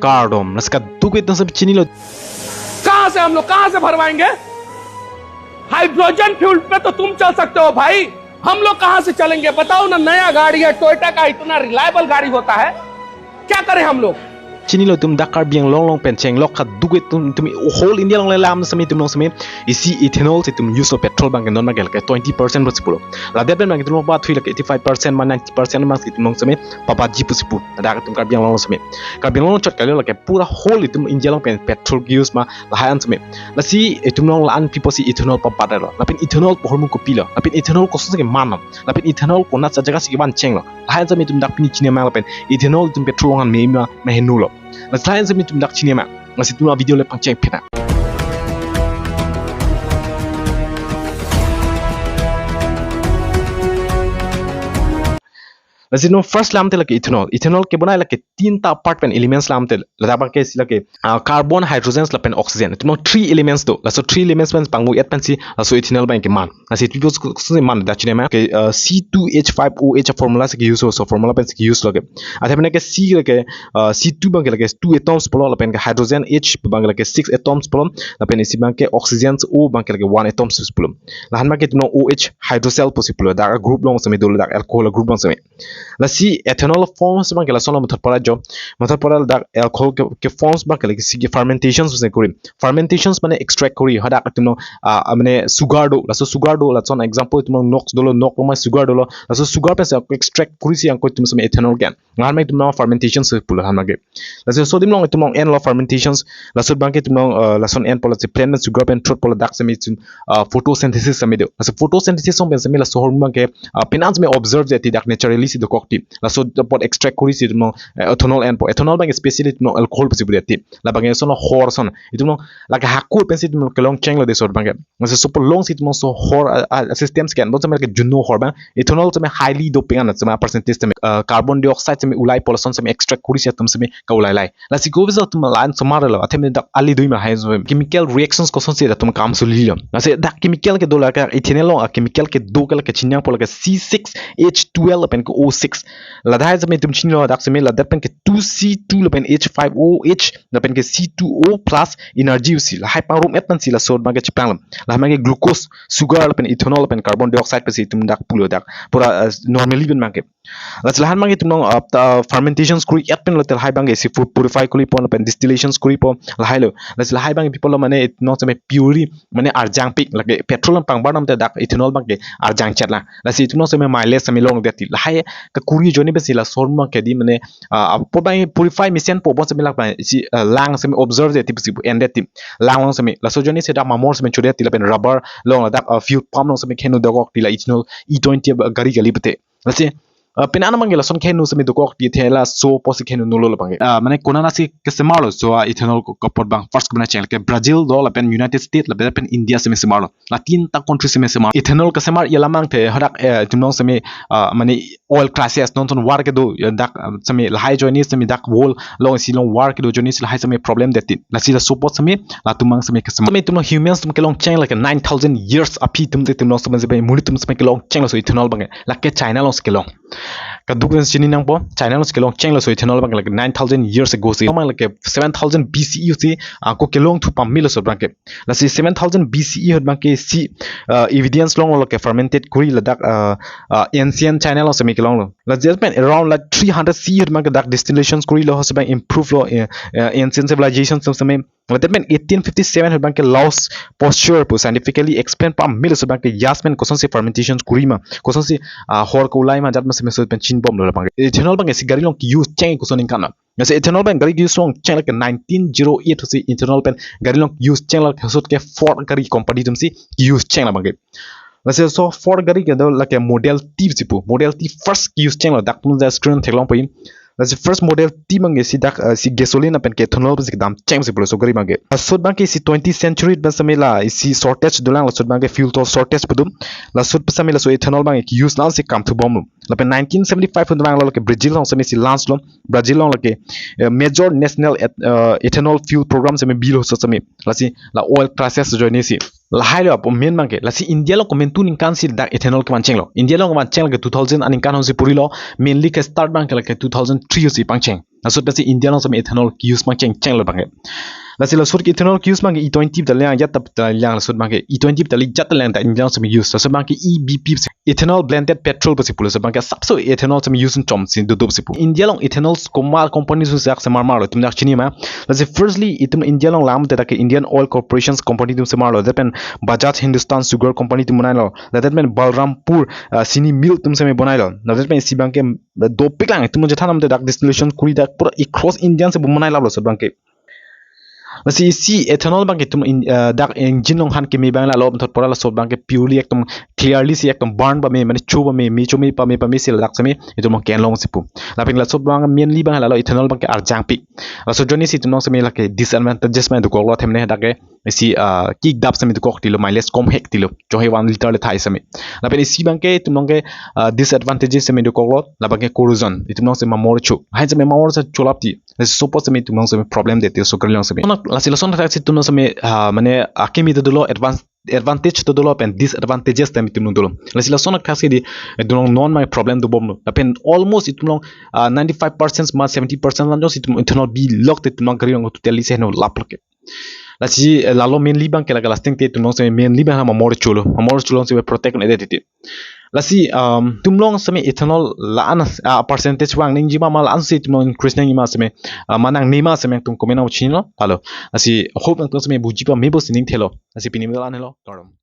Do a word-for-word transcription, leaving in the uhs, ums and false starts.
Kardom, laso kaduk itum sab chinilo. कहाँ से हम लोग कहाँ से भरवाएंगे? हाइड्रोजन फ्यूल पे तो तुम चल सकते हो भाई, हम लोग कहाँ से चलेंगे? बताओ ना, नया गाड़ी है टोयोटा का, इतना रिलायबल गाड़ी होता है, क्या करें हम लोग? Chinilo itum dak Karbi Anglong along pen chenglok kaduk itum, itum whole India along le lam sami itum along sami isi ethanol si itum use lo, petrol abangke non abangke lake twenty percent pusi pulo. Ladak pen abangke itum along pathui lake eighty-five percent ma ninety percent ma si itum along sami pabatji pusi pu. Ladak itum Karbi Anglong along sami. Karbi Anglong along chot kali lake pura whole itum India along pen petrol use ma lahai an sami. Lasi itum along la-an pi pusi ethanol pabat lo. Lapen ethanol pu ahormu kopilo. Lapen ethanol kosonsi keman lo. Lapen ethanol konat sa jaga si kevan chenglo. Lahai an sami itum dak pini chini mang lapen ethanol itum petrol along an me ma, me henu lo. Lasi lahai an sami itum dak chini mang. Lasi itum video le pangcheng pina. Lasi no first lamte lake ethanol. Ethanol kebonai lake tinta part pen elements lamte. Ladak abangke si lake, ah, carbon, hydrogen lapen oxygen. Itum along three elements do. Laso three elements pen pangmu et pensi laso ethanol abangke man. Lasi itum pi pusi man dak chini mang ke, ah, C two H five O H formula si ke-use, so formula pensi ke-use lo ke. Athe pen ke C lake, ah, C two abangke lake two atoms pulo, lapen ke hydrogen H abangke lake six atoms pulo, lapen isi abangke oxygen O abangke lake one atoms pulo. Lahan abangke itum along O H hydrocell pusi pulo. Dak group along sami dolo, dak alcohol group along sami. Lasi ethanol forms abangke lason lo mathot pora jo. Mathot pora dak alcohol ke, ke forms abangke lake si ke fermentations pusi kori. Fermentations mane extract kori. Hadak itum along, ah, mane sugar do. Laso sugar do. Lason example itum along nok dolo, nok ma sugar dolo. Laso sugar pensi extract korisi angko itum sami ethanol ke-en. Lahan abangke itum along fermentations pulo lahan abangke. Lasi so itum along, itum along enlo fermentations. Laso abangke itum along, eh, lason enpo, lasi plant pen sugar pen throtpo, ladak sami itum, ah, photosynthesis sami do. Laso photosynthesis along pen sami laso ahormu abangke, ah, penang sami observe jati dak naturally si dokok ti. Laso apot extract korisi itum along, eh, ethanol enpo. Ethanol abangke specially itum along alcohol pusi pu jati. La abangke lason hor ason. Itum along lake hako pensi itum along kelong chenglo de so abangke. Lasi sopo longsi itum along so hor, ah, ah, systems ke-en. Bon sami lake juno hor abang. Ethanol sami highly doping an sami percentage sami, ah, carbon dioxide sami ulaipo, lason sami extract korisi atum sami ka-ulai lai. Lasi ko bisa itum la-an osomar lo. Athe me dak ali dui ma hai so chemical reactions kosonsi atum kam suli lo. Lasi dak chemical kedo lake ethanol along, ah, chemical kedo ke lake chiningpo lake C six H twelve lapen ke O six. Ladak sami itum chinilo, dak sami ladak pen ke two C two lapen H five O H lapen ke C two O plus energy pusi. Lahai pangrum et pensi laso abangke cheplang lo. Lahan abangke glucose, sugar lapen ethanol lapen carbon dioxide pusi itum dak pulo dak. Pura, eh, normally pen abangke. Lasi lahan abangke itum along, ah, ta fermentations kori et pen lote lahai abangke si pu-, purify koripo lapen distillations koripo lahai lo. Lasi lahai abangke pi pulo mane itum along sami puree mane arjangpik, lake petrol an pangbar nam te dak ethanol abangke arjang chet lang. Lasi itum along sami mileage sami long det ti. Lahai kekori ajoine pensi laso ahormu abangke di mane, ah, apot abang purify mesen po bon sami lak abang isi, ah, lang sami observe det ti pusi pu en det ti. Lang along sami. Laso ajoine si dak mamor sami chodet ti lapen rubber along ladak, ah, fuel pump along sami keheno dokok ti la ethanol E twenty gari kali pute. Lasi, ah, penang abangke lason keheno sami dokok ti, athe laso pusi keheno nolo la abangke. Ah, mane konat si kesemar lo so, ah, ethanol ko, ko apot abang first kebonai cheng lake Brazil do lapen United States lapen, lapen India sami semar lo. La tinta country sami semar. Ethanol kesemar alam abangke hadak, eh, itum along sami, ah, mane oil crisis non ton war kedo, eh, dak, ah, sami lahai ajoine sami dak world along si along war kedo ajoine si lahai sami problem det ti. Lasi laso apot sami latum abang sami kesemar. Sami itum along humans atum kelong cheng lake nine thousand years aphi atum te itum along sami sami monit atum sami kelong cheng laso ethanol abangke. Lake China alongsi kelong. Kaduk pen chini nangpo, China alongsi kelong cheng laso ethanol abangke lake nine thousand years ago si. Abang lake seven thousand B C E si, ah, ko kelong thu pame laso abangke. Lasi seven thousand B C E ahut abangke si, ah, evidence longlo ke fermented kori ladak, ah, ah, ancient China along sami kelonglo. Lasi pen around like three hundred C E ahut abangke dak distillations korilo, hose abang improve lo, eh, eh, ancient civilization atum sami. Lapen eighteen fifty-seven ahut abangke Laos Pasteur pu scientifically explain pame laso abangke yeast pen kosonsi fermentations kori ma, kosonsi, ah, hor ke-ulai ma jat ma sami so pen chinbomlo la abangke. Ethanol abangke si gari along ke-use cheng koson aningkan ma. Lasi ethanol pen gari ke-use along cheng lake nineteen zero eight ahut si ethanol pen gari along ke-use cheng lake ahut ke Ford gari company atum si ke-use cheng la abangke. Lasi so Ford gari kedo lake Model T si pu. Model T first ke-use chenglo, dak atum ja screen theklongpo. Lasi first Model T abangke si dak, eh, si gasoline lapen ke ethanol pensi kedam cheng si pulo so gari abangke. Laso ahut abangke si twentieth century pen sami la isi shortage dolang, laso ahut abangke fuel to shortage pu do. Laso ahut pen sami laso ethanol abangke ke-use nangsi kam thubomlo. Lapen nineteen seventy-five ahut abang lo ke Brazil along sami si launch lo. Brazil along lake, eh, major national et-, eh, ethanol fuel program sami bilo so sami. Lasi la oil crisis ajoine si. Lahai lo apo main abangke. Lasi India along komantu aningkan si dak ethanol kevan chenglo. India along kevan cheng lake two thousand aningkan ahut si purilo. Mainly ke-start abangke lake two thousand three ahut si pangcheng. Laso pensi India along seme ethanol use mang cheng cheng lo abangke. Lasi laso ethanol use mang ke E twenty ta lang, jat ta lang laso abangke, E twenty ta lang, jat ta lang ta India along seme use. Laso abangke E B P si, ethanol blended petrol pusi pulo, laso abangke sapso ethanol seme use chom si dodo pusi pu. India along ethanol komat company atum si dak semar mar lo, itum dak chini ma. Lasi firstly itum India along lam te dak ke Indian Oil Corporations company atum semar lo, lapen Bajaj Hindustan Sugar Company atum bonai lo, lapen Balrampur, ah, Chini Mill atum seme bonai lo, lapen isi abangke dopik lang, itum chethan lam te dak distillation kuri dak pura across India si bonai lap lo laso abangke. Lasi isi ethanol abangke itum in, ah, dak engine along han keme abang lalo, thot pura laso abangke purely ekdom clearly si ekdom burn pame, mane cho pame, me cho me pame pame si ladak seme itum along kenlong si pu. Lapen laso abang mainly abang lalo ethanol abangke arjangpik. Laso ajoine si itum along seme lake disadvantages ma dokok lo, athemne dak ke isi, ah, kidap seme dokok tilo, mileage kom hek tilo, chonghe one liter le thai seme. Lapen isi abangke itum along ke, ah, disadvantages seme dokok lo, labangke corrosion, itum along seme mamor cho. Hai seme mamor sa cholap ti. Lasi sopo seme itum along seme problem det ti, so kar along seme. Lasi lason thak si itum along seme, ah, mane akimi ta dolo, advance advantage ta dolo pen disadvantages ta itum along dolo. Lasi lason thak si di, eh, itum along non mai problem dobom lo. Lapen almost itum along, ah, ninety-five percent ma seventy percent lan jongsi itum ethanol bilok te itum along gari along totally si heno lap lo ke. Lasi, eh, lalo mainly abangke la lasting te itum along seme mainly abang ha mamor cholo. Mamor cholo seme protect ne det ti. Lasi, um, itum along seme ethanol la-an, ah, percentage vang nangji ma, ma la-an si itum along increase nangji ma seme, ah, ma nangne ma seme itum comment along chinilo, halo. Lasi hope nangtum seme buji pame pusi ning thelo. Lasi pini me la-an helo, kardom.